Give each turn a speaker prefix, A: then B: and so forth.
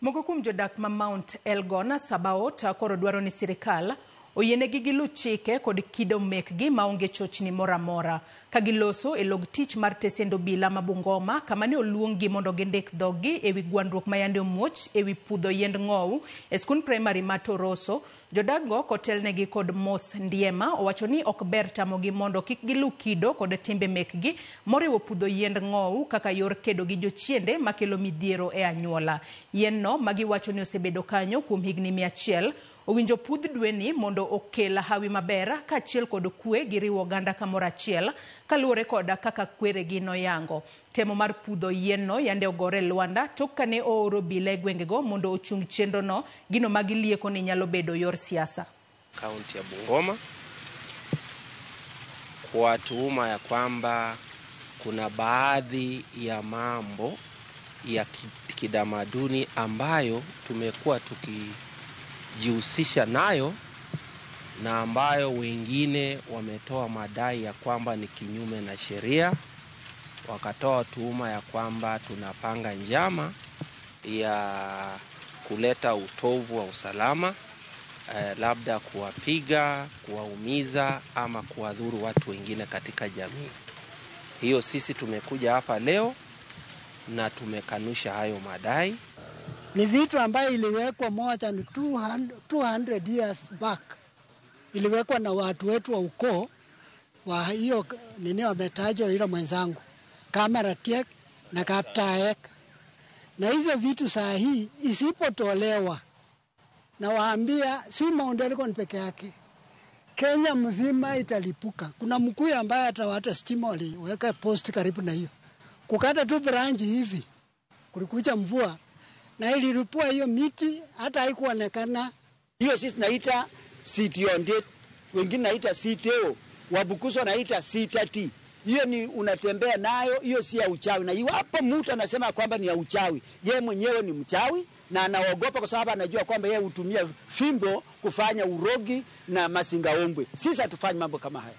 A: Moko kuom jodak ma Mount Elgon, Sabaot, koro dwaro ni sirikal oyienegi giluw chike kod kido mekgi maonge chochni moro amora. Ka giloso e log tich mar tesend obila ma Bungoma kama ne oluonggi mondo gindik dhoggi ewi gwandruok ma yande omuoch ewi pudho yiend ng'owu e skund primary ma Toroso, jodakgo kotelnegi kod Mos Ndiema owacho ni ok ber tamogi mondo kik giluw kido kod timbe mekgi moriwo pudho yiend ng'owu kaka yor kedo gi jochiende makelo midhiero e anyuola. Yien no magiwacho ni osebedo kanyo kuom higni 100 owinjo pudh dweni mondo okel hawi maber kaachiel kod kwe gi riwo oganda kamoro achiel kaluwore kod kaka kweregi noyango. Temo mar pudho yien no yande ogore lwanda tok kane ooro obila e gwengego mondo ochung chenrono, gino ma gilieko ni nyalo bedo yor siasa.
B: Kaunti ya Bungoma kwa tuhuma ya kwamba kuna baadhi ya mambo ya kitamaduni ambayo tumekuwa tukijihusisha nayo na ambayo wengine wametoa madai ya kwamba ni kinyume na sheria, wakatoa tuhuma ya kwamba tunapanga njama ya kuleta utovu wa usalama, labda kuwapiga, kuwaumiza ama kuwadhuru watu wengine katika jamii. Hiyo sisi tumekuja hapa leo na tumekanusha hayo madai.
C: Ni vitu ambayo iliwekwa more than 200 years back, iliwekwa na watu wetu wa ukoo wa hiyo nini wametajwa ilo mwenzangu kama Ratiek na Kaptaek, na hizo vitu saa hii isipotolewa, na waambia si Mount Elgon peke yake, Kenya mzima italipuka. Kuna Mkuyu ambaye hata watu stima waliweka post karibu na hiyo, kukata tu branch hivi, kulikuja mvua na ililipua hiyo miti, hata haikuonekana.
D: Hiyo sisi tunaita sitiondet, wengine naita siteo, Wabukusu wanaita sitati. Hiyo ni unatembea nayo, hiyo si ya uchawi. Na iwapo mtu anasema kwamba ni ya uchawi, ye mwenyewe ni mchawi na anaogopa kwa sababu anajua kwamba yeye hutumia fimbo kufanya urogi na masingaombwe. Sisi hatufanyi mambo kama haya.